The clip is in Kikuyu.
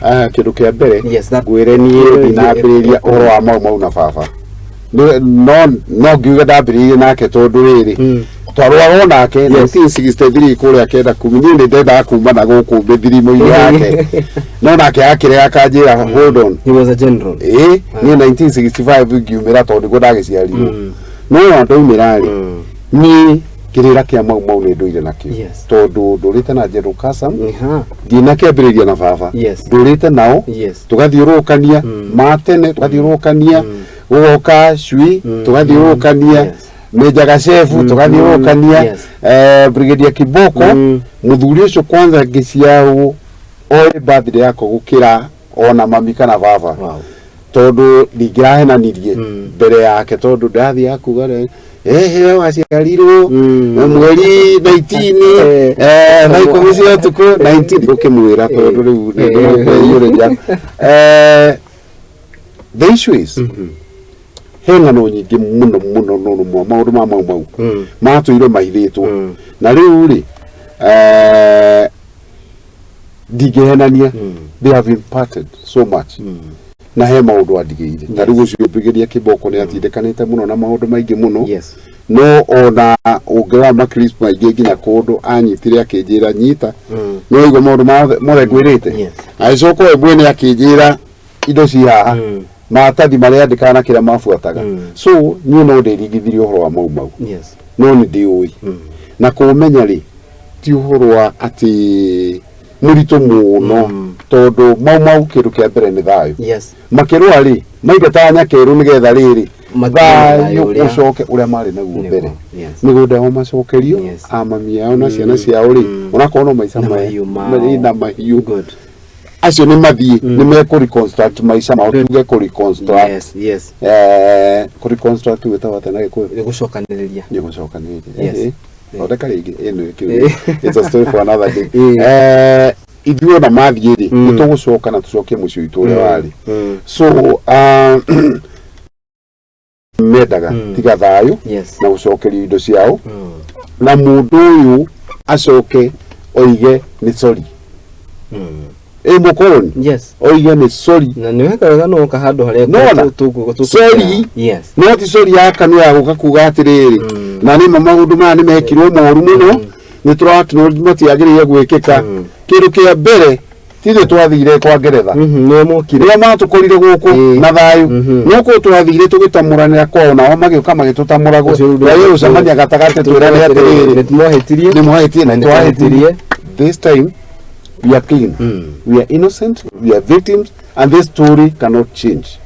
Ah, kĩndũ kĩa mbere Yes, that ngwĩre niĩ ndinambĩrĩria ũhoro wa Mau Mau na baba. No ngiuge ndambĩrĩirie nake tondũ rĩrĩ twarũaga nake 1963 kũrĩa kenda kumi. Niĩ nĩ ndendaga kuma na gũkũ mĩthirimo-inĩ yake, no nake akĩrega akanjĩra, "Hold on." He was a general. Ĩĩ, niĩ 1965 ngiumĩra tondũ nĩguo ndagĩciarirwo, no ona ndaumĩra rĩ, niĩ kĩrĩra kĩa Mau Mau nĩ ndũire nakĩo tondũ ndũrĩte na General Kasam ndinakĩambĩrĩria na baba. Ndũrĩte nao, tũgathiũrũrũkania ma tene, tũgathiũrũrũkania gũgoka cui, tũgathiũrũrũkania Meja Gacebu, tũgathiũrũrũkania Brigadier Kiboko. Mũthuri ũcio kwanza ngĩciarwo oĩ birthday yakwa gũkĩra ona mami kana baba tondũ ndingĩrahenanirie mbere yake, tondũ ndathiaga kuga ehe waciarirwo mweri 19 thaa 10 cia ũtukũ 19 gũkĩmwĩra tondũ rĩu nĩndĩkwĩiyũrĩria. The issue is he ng'ano nyingĩ mũno mũno mũno mũno, maũndũ ma Mau Mau matũire mahithĩtwo na rĩu rĩ ndingĩhenania, they have imparted so much na he maũndũ andigĩire. Ta rĩu ũcio Brigadier Kiboko nĩ atindĩkanĩte mũno na maũndũ maingĩ mũno, no ona ũngĩrora macrisp maingĩ nginya kũndũ anyitire akĩnjĩra, "Nyita." No igua maũndũ mothe mothe ngwĩrĩte. Agĩcoka we mwene akĩnjĩra indo ci haha, maratathi marĩa andĩkaga na kĩrĩa mabuataga. So niĩ no ndĩringithirie ũhoro wa Mau Mau, no nĩ ndĩũĩ na kũũmenya rĩ ti ũhoro wa atĩ mũritũ mũno, tondũ Mau Mau kĩndũ kĩa mbere nĩ thayũ. Makĩrũa rĩ, maingataga nyakerũ nĩgetha rĩrĩ Matigane thayũ thayũ ũcoke ũrĩa marĩ naguo Nĩguo, mbere, mĩgũnda yao macokerio, amami ao na ciana ciao rĩ, onakorwo no maica Na mahiũ mao. Na mahiũ. Acio nĩ mathiĩ nĩ mekũ reconstruct maica mao, tuge kũ reconstruct. Kũ reconstruct gwĩtagwo atĩa na Gĩkũyũ? Nĩ gũcokanĩrĩria. Nĩ gũcokanĩrĩria. Thondeka rĩngĩ ĩno kĩu. It's a story for another day. Ithuĩ ona mathiĩ rĩ, nĩ tũgũcoka na tũcokie mũciĩ witũ ũrĩa warĩ. So mendaga tiga thayũ na gũcokerio indo ciao na mũndũ ũyũ acoke oige nĩ sorry, ĩ mũkoroni oige nĩ sorry. Na nĩ weka wega no ũka handũ harĩa Nona. Sorry. No ti sorry ya kanua ya gũka kuga atĩrĩrĩ, na nĩ ma maũndũ maya nĩ mekirwo moru mũno, nĩ tũra matiagĩrĩire gwĩkĩka. Kĩndũ kĩa mbere tithuĩ twathire kwa Ngeretha. Nĩo mokire. Nĩo matũkorire gũkũ na thayũ. No kũu twathire tũgĩtamũranĩra kwao, nao magĩũka magĩtũtamũra. Ũcio rĩu twagĩrĩirwo gũcemania gatagatĩ twĩrane atĩrĩrĩ, nĩ mwahĩtirie. Nĩ mwahĩtirie na Na nĩ twahĩtirie. nĩ. This time we are clean, we are innocent, we are victims, and this story cannot change.